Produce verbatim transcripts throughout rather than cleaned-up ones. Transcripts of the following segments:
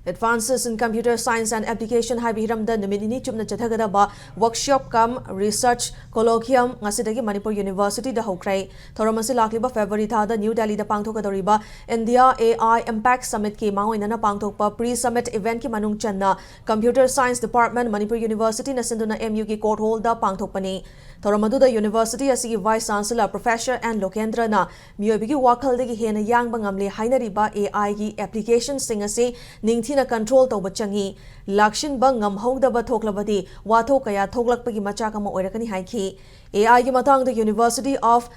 Advances in Computer Science and Application ꯍꯥꯏꯕ ꯍꯤꯔꯝꯗ ꯅꯨꯃꯤꯠ ꯅꯤꯅꯤ ꯆꯨꯞꯅ ꯆꯠꯊꯒꯗꯕ workshop cum research colloquium ꯉꯁꯤꯗꯒꯤ ꯃꯅꯤꯄꯨꯔ ꯌꯨꯅꯤꯚꯔꯁꯤꯇꯤꯗ ꯍꯧꯈ꯭ꯔꯦ꯫ ꯊꯧꯔꯝ ꯑꯁꯤ ꯂꯥꯛꯂꯤꯕ ꯐꯦꯕ꯭ꯔꯨꯋꯥꯔꯤ ꯊꯥꯗ ꯅ꯭ꯌꯨ ꯗꯦꯜꯂꯤꯗ ꯄꯥꯡꯊꯣꯛꯀꯗꯧꯔꯤꯕ India A I Impact Summitꯀꯤ ꯃꯥꯡꯑꯣꯏꯅꯅ ꯄꯥꯡꯊꯣꯛꯄ pre summit eventꯀꯤ ꯃꯅꯨꯡ ꯆꯟꯅ Computer Science Department ꯃꯅꯤꯄꯨꯔ ꯌꯨꯅꯤꯚꯔꯁꯤꯇꯤꯅ ꯁꯤꯟꯗꯨꯅ M Uꯒꯤ Court Hallꯗ ꯄꯥꯡꯊꯣꯛꯄꯅꯤ꯫ ꯊꯧꯔꯝ ꯑꯗꯨꯗ ꯌꯨꯅꯤꯚꯔꯁꯤꯇꯤ ꯑꯁꯤꯒꯤ Vice Chancellor Professor N Lokendra ꯅ ꯃꯤꯑꯣꯏꯕꯒꯤ ꯋꯥꯈꯜꯗꯒꯤ ꯍꯦꯟꯅ ꯌꯥꯡꯕ ꯉꯝꯂꯦ ꯍꯥꯏꯅꯔꯤꯕ A Iꯒꯤ applicationꯁꯤꯡ ꯑꯁꯤ ꯅꯤꯡꯊꯤꯅ control ꯇꯧꯕ ꯆꯪꯏ꯫ ꯂꯥꯛꯁꯤꯟꯕ ꯉꯝꯍꯧꯗꯕ ꯊꯣꯛꯂꯕꯗꯤ ꯋꯥꯊꯣꯛ ꯀꯌꯥ ꯊꯣꯛꯂꯛꯄꯒꯤ ꯃꯆꯥꯛ ꯑꯃ ꯑꯣꯏꯔꯛꯀꯅꯤ ꯍꯥꯏꯈꯤ꯫ A Iꯒꯤ ꯃꯇꯥꯡꯗ University of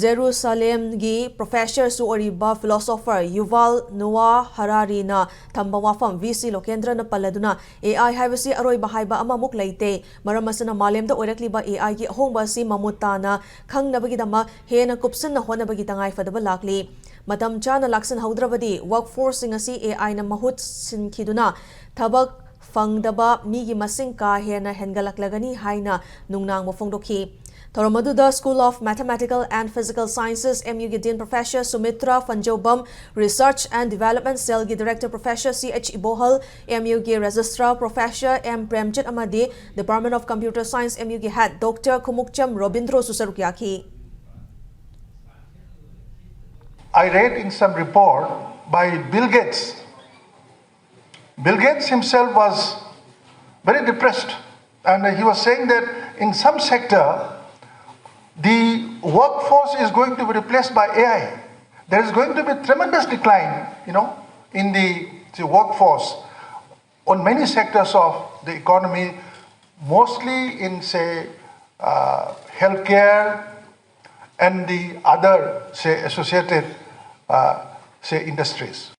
Jerusalemꯒꯤ professorꯁꯨ ꯑꯣꯏꯔꯤꯕ philosopher Yuval Noah Harariꯅ ꯊꯝꯕ ꯋꯥꯐꯝ V C Lokendraꯅ ꯄꯜꯂꯗꯨꯅ, A I ꯍꯥꯏꯕꯁꯤ ꯑꯔꯣꯏꯕ ꯍꯥꯏꯕ ꯑꯃꯃꯨꯛ ꯂꯩꯇꯦ꯫ ꯃꯔꯝ ꯑꯁꯤꯅ ꯃꯥꯂꯦꯝꯗ ꯑꯣꯏꯔꯛꯂꯤꯕ A Iꯒꯤ ꯑꯍꯣꯡꯕ ꯑꯁꯤ ꯃꯃꯨꯠ ꯇꯥꯅ ꯈꯪꯅꯕꯒꯤꯗꯃꯛ ꯍꯦꯟꯅ ꯀꯨꯞꯁꯤꯟꯅ ꯍꯣꯠꯅꯕꯒꯤ ꯇꯉꯥꯏꯐꯗꯕ ꯂꯥꯛꯂꯤ꯫ ꯃꯇꯝ ꯆꯥꯅ ꯂꯥꯛꯁꯤꯟꯍꯧꯗ꯭ꯔꯕꯗꯤ workforceꯁꯤꯡ ꯑꯁꯤ A Iꯅ ꯃꯍꯨꯠ ꯁꯤꯟꯈꯤꯗꯨꯅ ꯊꯕꯛ ꯐꯪꯗꯕ ꯃꯤꯒꯤ ꯃꯁꯤꯡ ꯀꯥ ꯍꯦꯟꯅ ꯍꯦꯟꯒꯠꯂꯛꯂꯒꯅꯤ ꯍꯥꯏꯅ ꯅꯨꯡꯅꯥꯡꯕ ꯐꯣꯡꯗꯣꯛꯈꯤ꯫ ꯊꯧꯔꯝ ꯑꯗꯨꯗ School of Mathematical and Physical Sciences, M Uꯒꯤ Dean Professor Sumitra Phanjoubam, Research and Development Cellꯒꯤ Director Professor C H Ibohal, M Uꯒꯤ Registrar Professor M Premjit ꯑꯃꯗꯤ Department of Computer Science, M Uꯒꯤ Head Doctor Khumukcham Robindroꯁꯨ ꯁꯔꯨꯛ ꯌꯥꯈꯤ꯫ I read in some report by Bill Gates. Bill Gates himself was very depressed, and he was saying that in some sector, the workforce is going to be replaced by A I. There is going to be tremendous decline, you know, in the, the workforce on many sectors of the economy, mostly in, say, uh, healthcare and the other, say, associated, uh, say, industries.